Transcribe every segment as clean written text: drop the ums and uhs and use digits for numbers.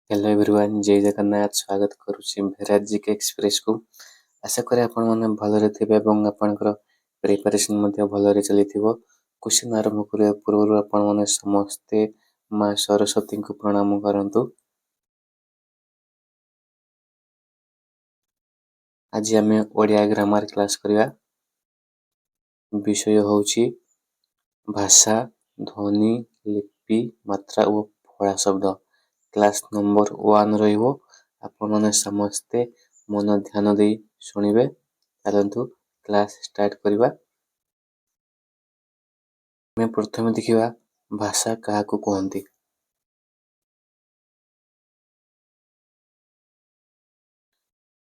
Hello everyone, ଜୟ ଜଗନ୍ନାଥ। ସ୍ୱାଗତ କରୁଛି ଭେରାଜ GK ଏକ୍ସପ୍ରେସକୁ। ଆଶା କରେ ଆପଣମାନେ ଭଲରେ ଥିବେ ଏବଂ ଆପଣଙ୍କର ପ୍ରିପାରେସନ୍ ମଧ୍ୟ ଭଲରେ ଚାଲିଥିବ। କ୍ୱେଶ୍ଚନ୍ ଆରମ୍ଭ କରିବା ପୂର୍ବରୁ ଆପଣମାନେ ସମସ୍ତେ ମା ସରସ୍ୱତୀଙ୍କୁ ପ୍ରଣାମ କରନ୍ତୁ। ଆଜି ଆମେ ଓଡ଼ିଆ ଗ୍ରାମାର କ୍ଲାସ୍ କରିବା। ବିଷୟ ହେଉଛି ଭାଷା, ଧ୍ୱନି, ଲିପି, ମାତ୍ରା ଓ ଫଳା ଶବ୍ଦ। କ୍ଲାସ୍ ନମ୍ବର 1 ରହିବ। ଆପଣମାନେ ସମସ୍ତେ ମନ ଧ୍ୟାନ ଦେଇ ଶୁଣିବେ। ଚାଲନ୍ତୁ, କ୍ଲାସ୍ ଷ୍ଟାର୍ଟ କରିବା। ଆମେ ପ୍ରଥମେ ଦେଖିବା ଭାଷା କାହାକୁ କୁହନ୍ତି।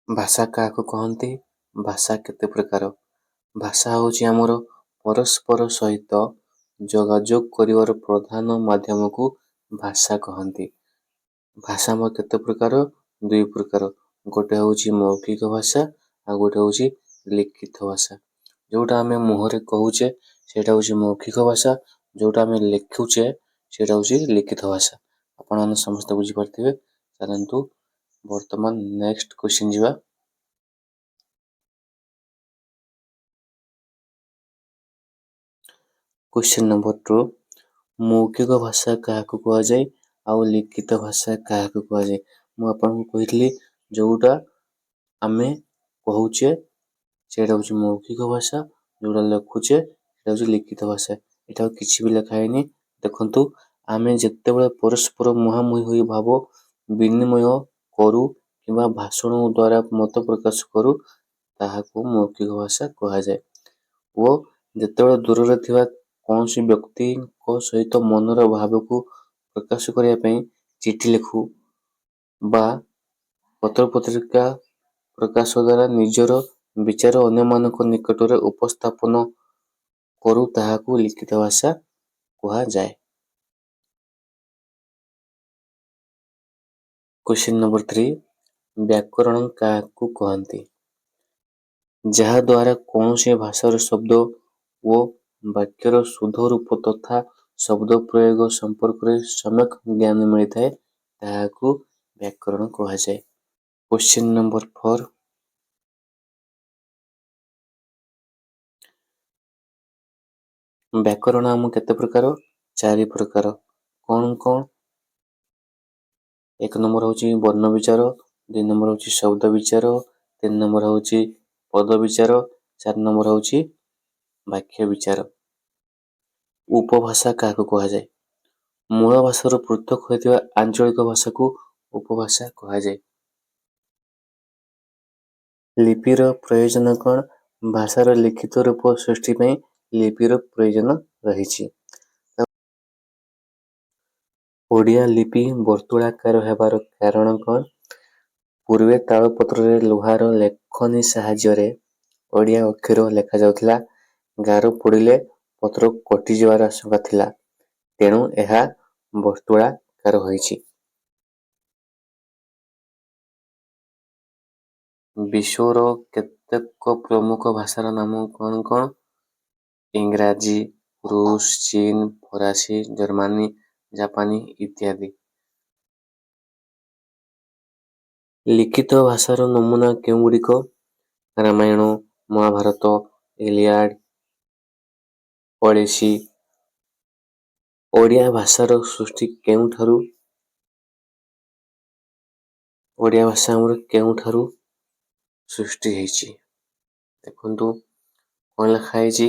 ଭାଷା କାହାକୁ କହନ୍ତି? ଭାଷା କେତେ ପ୍ରକାର? ଭାଷା ହେଉଛି ଆମର ପରସ୍ପର ସହିତ ଯୋଗାଯୋଗ କରିବାର ପ୍ରଧାନ ମାଧ୍ୟମକୁ ଭାଷା କହନ୍ତି। ଭାଷା ଆମର କେତେ ପ୍ରକାର? ଦୁଇ ପ୍ରକାର। ଗୋଟେ ହେଉଛି ମୌଖିକ ଭାଷା, ଆଉ ଗୋଟେ ହେଉଛି ଲିଖିତ ଭାଷା। ଯେଉଁଟା ଆମେ ମୁହଁରେ କହୁଛେ, ସେଇଟା ହେଉଛି ମୌଖିକ ଭାଷା। ଯେଉଁଟା ଆମେ ଲେଖୁଛେ, ସେଇଟା ହେଉଛି ଲିଖିତ ଭାଷା। ଆପଣମାନେ ସମସ୍ତେ ବୁଝିପାରିଥିବେ। ଚାଲନ୍ତୁ, ବର୍ତ୍ତମାନ ନେକ୍ସଟ କ୍ୱେଶ୍ଚିନ୍ ଯିବା। କ୍ୱେଶ୍ଚିନ୍ ନମ୍ବର 2, ମୌଖିକ ଭାଷା କାହାକୁ କୁହାଯାଏ ଆଉ ଲିଖିତ ଭାଷା କାହାକୁ କୁହାଯାଏ? ମୁଁ ଆପଣଙ୍କୁ କହିଥିଲି, ଯେଉଁଟା ଆମେ କହୁଛେ ସେଇଟା ହେଉଛି ମୌଖିକ ଭାଷା, ଯେଉଁଟା ଲେଖୁଛେ ସେଇଟା ହେଉଛି ଲିଖିତ ଭାଷା। ଏଇଟା ଆଉ କିଛି ବି ଲେଖା ହେଇନି। ଦେଖନ୍ତୁ, ଆମେ ଯେତେବେଳେ ପରସ୍ପର ମୁହାଁମୁହିଁ ହୋଇ ଭାବ ବିନିମୟ କରୁ କିମ୍ବା ଭାଷଣ ଦ୍ୱାରା ମତ ପ୍ରକାଶ କରୁ, ତାହାକୁ ମୌଖିକ ଭାଷା କୁହାଯାଏ ଓ ଯେତେବେଳେ ଦୂରରେ ଥିବା କୌଣସି ବ୍ୟକ୍ତିଙ୍କ ସହିତ ମନର ଭାବକୁ ପ୍ରକାଶ କରିବା ପାଇଁ ଚିଠି ଲେଖୁ ବା ପତ୍ରପତ୍ରିକା ପ୍ରକାଶ ଦ୍ୱାରା ନିଜର ବିଚାର ଅନ୍ୟମାନଙ୍କ ନିକଟରେ ଉପସ୍ଥାପନ କରୁ, ତାହାକୁ ଲିଖିତ ଭାଷା କୁହାଯାଏ। କ୍ୱେଶ୍ଚିନ୍ ନମ୍ବର 3, ବ୍ୟାକରଣ କାହାକୁ କହନ୍ତି? ଯାହାଦ୍ୱାରା କୌଣସି ଭାଷାର ଶବ୍ଦ ଓ ବାକ୍ୟର ଶୁଦ୍ଧ ରୂପ ତଥା ଶବ୍ଦ ପ୍ରୟୋଗ ସମ୍ପର୍କରେ ସମ୍ୟକ୍ ଜ୍ଞାନ ମିଳିଥାଏ, ତାହାକୁ ବ୍ୟାକରଣ କୁହାଯାଏ। କ୍ୱେଶ୍ଚିନ୍ ନମ୍ବର 4, ବ୍ୟାକରଣ ଆମ କେତେ ପ୍ରକାର? ଚାରି ପ୍ରକାର। କ'ଣ କ'ଣ? ଏକ ନମ୍ବର ହେଉଛି ବର୍ଣ୍ଣ ବିଚାର, ଦୁଇ ନମ୍ବର ହେଉଛି ଶବ୍ଦ ବିଚାର, ତିନି ନମ୍ବର ହେଉଛି ପଦ ବିଚାର, ଚାରି ନମ୍ବର ହେଉଛି ବାକ୍ୟ ବିଚାର। ଉପଭାଷା କାହାକୁ କୁହାଯାଏ? ମୂଳ ଭାଷାରୁ ପୃଥକ ହୋଇଥିବା ଆଞ୍ଚଳିକ ଭାଷାକୁ ଉପଭାଷା କୁହାଯାଏ। ଲିପିର ପ୍ରୟୋଜନ କ'ଣ? ଭାଷାର ଲିଖିତ ରୂପ ସୃଷ୍ଟି ପାଇଁ ଲିପିର ପ୍ରୟୋଜନ ରହିଛି। ଓଡ଼ିଆ ଲିପି ବର୍ତ୍ତୁଳାକାର ହେବାର କାରଣ କ'ଣ? ପୂର୍ବେ ତାଳପତ୍ରରେ ଲୁହାର ଲେଖନୀ ସାହାଯ୍ୟରେ ଓଡ଼ିଆ ଅକ୍ଷର ଲେଖାଯାଉଥିଲା। ଗାର ପଡ଼ିଲେ ପତ୍ର କଟିଯିବାର ଆଶଙ୍କା ଥିଲା। ତେଣୁ ଏହା ବର୍ତ୍ତୁଳାକାର ହୋଇଛି। ବିଶ୍ୱର କେତେକ ପ୍ରମୁଖ ଭାଷାର ନାମ କ'ଣ କ'ଣ? ଇଂରାଜୀ, ରୁଷ, ଚୀନ, ଫରାସୀ, ଜର୍ମାନୀ, ଜାପାନୀ ଇତ୍ୟାଦି। ଲିଖିତ ଭାଷାର ନମୁନା କେଉଁଗୁଡ଼ିକ? ରାମାୟଣ, ମହାଭାରତ, ଇଲିଆଡ୍, ଓଡ଼ିଶୀ। ଓଡ଼ିଆ ଭାଷାର ସୃଷ୍ଟି କେଉଁଠାରୁ? ଓଡ଼ିଆ ଭାଷା ଆମର କେଉଁଠାରୁ ସୃଷ୍ଟି ହେଇଛି? ଦେଖନ୍ତୁ, କ'ଣ ଲେଖା ହେଇଛି।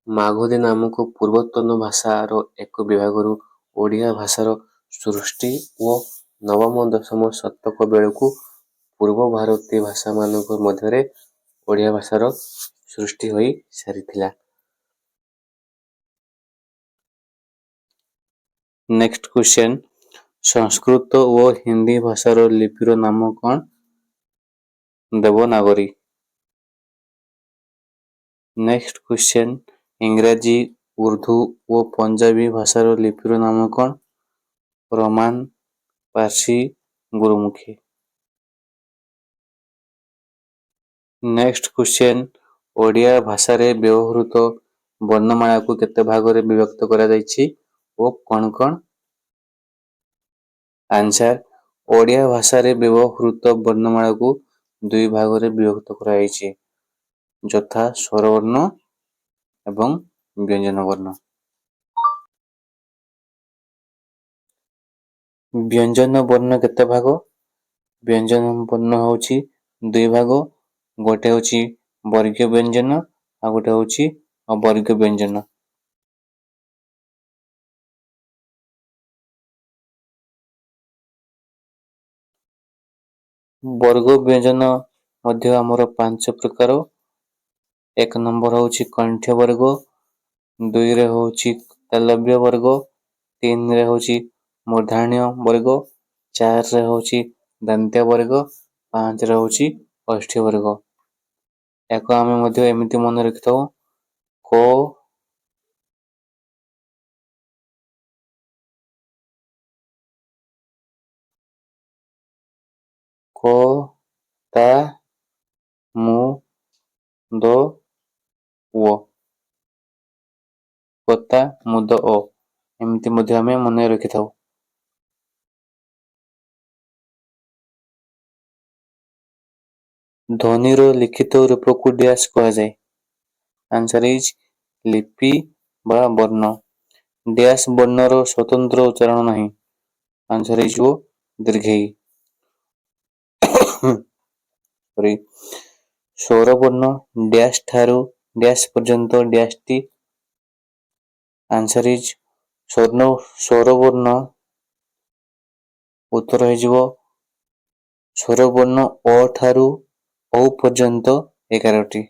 ମାଗଧୀ ନାମକ ପୂର୍ବତନ ଭାଷାର ଏକ ବିଭାଗରୁ ଓଡ଼ିଆ ଭାଷାର ସୃଷ୍ଟି ଓ ନବମ ଦଶମ ଶତକ ବେଳକୁ ପୂର୍ବ ଭାରତୀୟ ଭାଷାମାନଙ୍କ ମଧ୍ୟରେ ଓଡ଼ିଆ ଭାଷାର ସୃଷ୍ଟି ହୋଇ ସାରିଥିଲା। ନେକ୍ସଟ କ୍ୱେଶ୍ଚନ୍, ସଂସ୍କୃତ ଓ ହିନ୍ଦୀ ଭାଷାର ଲିପିର ନାମ କ'ଣ? ଦେବନାଗରୀ। ନେକ୍ସଟ କ୍ୱେଶ୍ଚନ୍, ଇଂରାଜୀ, ଉର୍ଦ୍ଦୁ ଓ ପଞ୍ଜାବୀ ଭାଷାର ଲିପିର ନାମ କ'ଣ? Roman, Parsi, Gurmukhi. Next question, Odia ଭାଷାରେ ବ୍ୟବହୃତ ବର୍ଣ୍ଣମାଳାକୁ କେତେ ଭାଗରେ ବିଭକ୍ତ କରାଯାଇଛି ଓ କ'ଣ କ'ଣ? ଆନ୍ସର, ଓଡ଼ିଆ ଭାଷାରେ ବ୍ୟବହୃତ ବର୍ଣ୍ଣମାଳାକୁ ଦୁଇ ଭାଗରେ ବିଭକ୍ତ କରାଯାଇଛି, ଯଥା ସ୍ୱରବର୍ଣ୍ଣ ଏବଂ ବ୍ୟଞ୍ଜନ ବର୍ଣ୍ଣ। ବ୍ୟଞ୍ଜନ ବର୍ଣ୍ଣ କେତେ ଭାଗ? ବ୍ୟଞ୍ଜନ ବର୍ଣ୍ଣ ହେଉଛି ଦୁଇ ଭାଗ, ଗୋଟେ ହେଉଛି ବର୍ଗୀୟ ବ୍ୟଞ୍ଜନ ଆଉ ଗୋଟେ ହେଉଛି ଅବର୍ଗୀୟ ବ୍ୟଞ୍ଜନ। ବର୍ଗ ବ୍ୟଞ୍ଜନ ମଧ୍ୟ ଆମର ପାଞ୍ଚ ପ୍ରକାର। 1 ନମ୍ବର ହେଉଛି କଣ୍ଠ୍ୟ ବର୍ଗ, 2ରେ ହେଉଛି ତାଲବ୍ୟ ବର୍ଗ, 3ରେ ହେଉଛି ମୂର୍ଦ୍ଧନ୍ୟ ବର୍ଗ, 4ରେ ହେଉଛି ଦନ୍ତ୍ୟ ବର୍ଗ, 5ରେ ହେଉଛି ଓଷ୍ଠ୍ୟ ବର୍ଗ। ଏହାକୁ ଆମେ ମଧ୍ୟ ଏମିତି ମନେ ରଖିଥାଉ, କ କ ତା ମୁ ଦ ଓ, କତା ମୁଦ ଓ, ଏମିତି ମଧ୍ୟ ଆମେ ମନେ ରଖିଥାଉ। ଧ୍ୱନିର ଲିଖିତ ରୂପକୁ ଡ୍ୟାସ୍ କୁହାଯାଏ। ଆନ୍ସର is ଲିପି ବା ବର୍ଣ୍ଣ। ଡ୍ୟାସ୍ ବର୍ଣ୍ଣର ସ୍ୱତନ୍ତ୍ର ଉଚ୍ଚାରଣ ନାହିଁ। ଆନ୍ସର ହେଇଯିବ ଦୀର୍ଘେଇ। ସରି, ସ୍ୱରବର୍ଣ୍ଣ ଡ୍ୟାସ୍ ଠାରୁ ଡ୍ୟାସ୍ ପର୍ଯ୍ୟନ୍ତ ଡ୍ୟାସ୍ଟି। ଆନ୍ସର is ସ୍ୱରବର୍ଣ୍ଣ ଉତ୍ତର ହେଇଯିବ ସ୍ୱରବର୍ଣ୍ଣ ଅ ଠାରୁ ଔ ପର୍ଯ୍ୟନ୍ତ 11ଟି।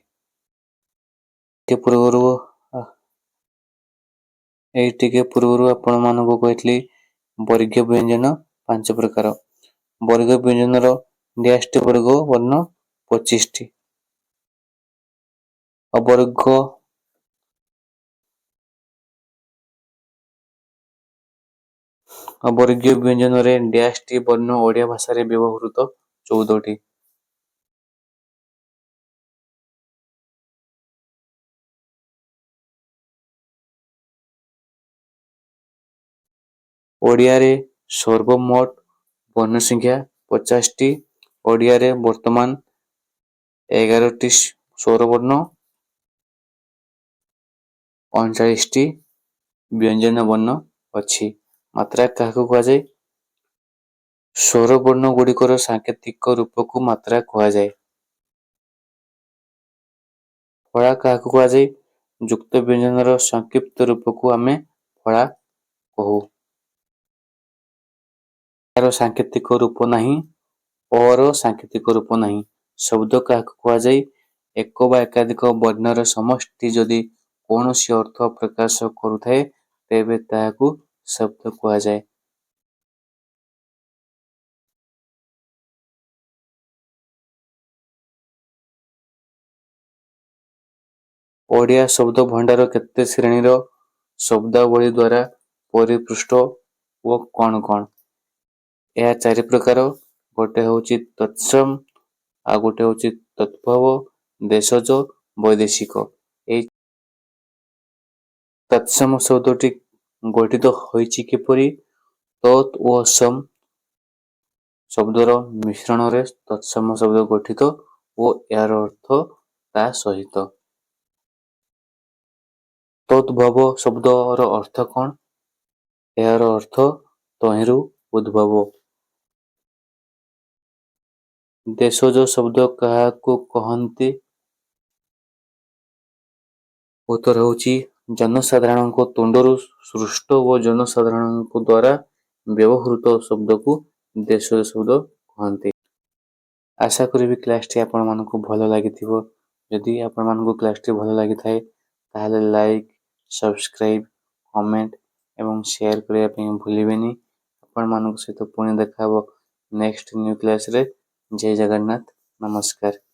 ପୂର୍ବରୁ ଏଇ ଟିକେ ପୂର୍ବରୁ ଆପଣମାନଙ୍କୁ କହିଥିଲି ବର୍ଗୀୟ ବ୍ୟଞ୍ଜନ 5 ପ୍ରକାର। ବର୍ଗ ବ୍ୟଞ୍ଜନର ଡ୍ୟାସ୍ଟି ବର୍ଗ ବର୍ଣ୍ଣ 25ଟି। ଅବର୍ଗ ଅବର୍ଗୀୟ ବ୍ୟଞ୍ଜନରେ ଡ୍ୟାସ୍ଟି ବର୍ଣ୍ଣ ଓଡ଼ିଆ ଭାଷାରେ ବ୍ୟବହୃତ 14ଟି। ଓଡ଼ିଆରେ ସର୍ବମୋଟ ବର୍ଣ୍ଣ ସଂଖ୍ୟା 50ଟି। ଓଡ଼ିଆରେ ବର୍ତ୍ତମାନ 11ଟି ସ୍ୱରବର୍ଣ୍ଣ, 39ଟି ବ୍ୟଞ୍ଜନ ବର୍ଣ୍ଣ ଅଛି। ମାତ୍ରା କାହାକୁ କୁହାଯାଏ? ସ୍ୱରବର୍ଣ୍ଣ ଗୁଡ଼ିକର ସାଙ୍କେତିକ ରୂପକୁ ମାତ୍ରା କୁହାଯାଏ। ଫଳା କାହାକୁ କୁହାଯାଏ? ଯୁକ୍ତ ବ୍ୟଞ୍ଜନର ସଂକ୍ଷିପ୍ତ ରୂପକୁ ଆମେ ଫଳା କହୁ। ଏହାର ସାଙ୍କେତିକ ରୂପ ନାହିଁ। ଅର ସାଙ୍କେତିକ ରୂପ ନାହିଁ। ଶବ୍ଦ କାହାକୁ କୁହାଯାଏ? ଏକ ବା ଏକାଧିକ ବର୍ଣ୍ଣର ସମଷ୍ଟି ଯଦି କୌଣସି ଅର୍ଥ ପ୍ରକାଶ କରୁଥାଏ, ତେବେ ତାହାକୁ ଶବ୍ଦ କୁହାଯାଏ। ଓଡ଼ିଆ ଶବ୍ଦ ଭଣ୍ଡାର କେତେ ଶ୍ରେଣୀର ଶବ୍ଦାବଳୀ ଦ୍ୱାରା ପରିପୃଷ୍ଟ ଓ କଣ କଣ? ଏହା 4 ପ୍ରକାର। ଗୋଟେ ହେଉଛି ତତ୍ସମ, ଆଉ ଗୋଟେ ହେଉଛି ତଦ୍ଭବ, ଦେଶଜ, ବୈଦେଶିକ। ଏଇ ତତ୍ସମ ଶବ୍ଦଟି ଗଠିତ ହୋଇଛି କିପରି? ତତ୍ ଓ ସମ୍ ଶବ୍ଦର ମିଶ୍ରଣରେ ତତ୍ସମ ଶବ୍ଦ ଗଠିତ ଓ ଏହାର ଅର୍ଥ ତା ସହିତ। ତଦ୍ଭବ ଶବ୍ଦର ଅର୍ଥ କଣ? ଏହାର ଅର୍ଥ ତହିଁରୁ ଉଦ୍ଭବ। ଦେଶଜ ଶବ୍ଦ କାହାକୁ କହନ୍ତି? ଉତ୍ତର ହେଉଛି ଜନସାଧାରଣଙ୍କ ତୁଣ୍ଡରୁ ସୃଷ୍ଟ ଓ ଜନସାଧାରଣଙ୍କ ଦ୍ୱାରା ବ୍ୟବହୃତ ଶବ୍ଦକୁ ଦେଶଜ ଶବ୍ଦ କହନ୍ତି। ଆଶା କରିବି କ୍ଲାସଟି ଆପଣମାନଙ୍କୁ ଭଲ ଲାଗିଥିବ। ଯଦି ଆପଣମାନଙ୍କୁ କ୍ଲାସଟି ଭଲ ଲାଗିଥାଏ, ତାହେଲେ ଲାଇକ୍, ସବସ୍କ୍ରାଇବ୍, କମେଣ୍ଟ ଏବଂ ସେୟାର କରିବା ପାଇଁ ଭୁଲିବେନି। ଆପଣମାନଙ୍କ ସହିତ ପୁଣି ଦେଖା ହେବ ନେକ୍ସଟ ନ୍ୟୁ କ୍ଲାସରେ। ଜୟ ଜଗନ୍ନାଥ, ନମସ୍କାର।